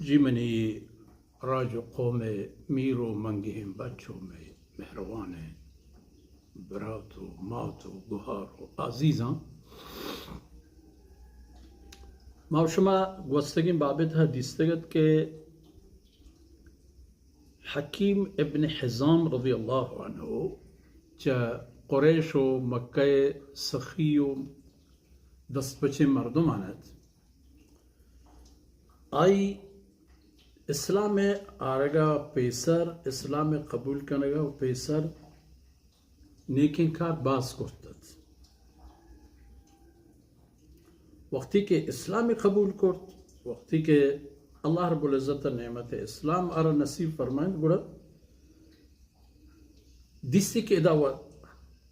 جی منی راج و قوم ءِ میر و منگہیں بچ و مئے مہروانیں برات و مات و گہار و عزیزاں، ما و شما گوستگیں باب ءِ تہا دیستگ ات کہ حکیم ابن حزام رضی اللہ عنہ چہ قریش و مکہ ءِ سخی و دستپچیں مردمان ات۔ آئی اسلام ءِ آرگ ءَ پیسر، اسلام ءِ قبول کنگ ءَ پیسر نیکیں کار باز کرت ات۔ وقتی کہ اسلام قبول کرت، وقتی کہ اللہ رب العزت ءِ نعمت اسلام آرا نصیب فرمائنت، گڑا دیستی کہ ادا و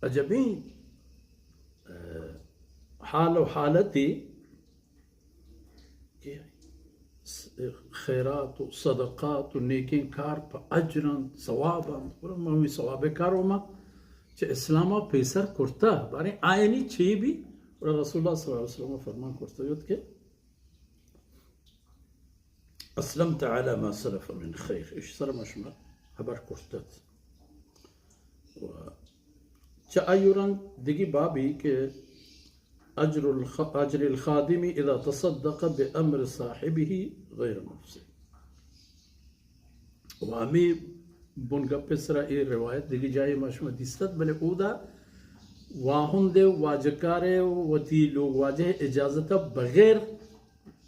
عجبیں، اه، حال و حالتی کہ خیرات و صدقات و نیکیں کار پہ اجر انت، ثواب انت۔ گڑا ما ہمے ثواب کار و ما چہ اسلام ءَ پیسر کرتہ، باریں آیانی چے بی؟ گڑا رسول اللہ صلی اللہ علیہ وسلم فرمان کرتہ یوت کہ اسلمت علی ما سلف من خیر، اش سر ما شما خبر کرتت۔ و چہ آئی رند دگی بابی کہ اجر الخ-، اجر الخادم اذا تصدق بامر صاحبه غیر مفسد۔ و ہمے بنگپ ءِ سرا اے روایت دگہ جاہے ما شما دیستت، بلے اودا واہند ءِ، واجکار ءِ وتی لوگ واجہ ءِ اجازت ءَ بغیر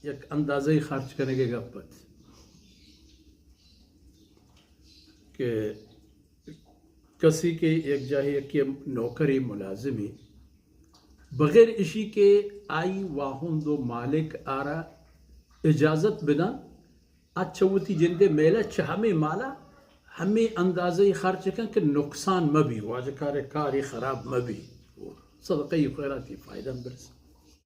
یک اندازہ خرچ کنگ ءِ گپ ات کہ کسی کہ یک جاہے یکے نوکری ملازمی بغیر اشی کہ آئی واہند و مالک آرا اجازت بدن، آ چہ وتی جندے میلہ چہ ہمے مالا ہمے اندازہ خرچ کن کہ نقصان مبی، واجکار کاری خراب مبی، صدقہ و خیراتی فائدہ برس۔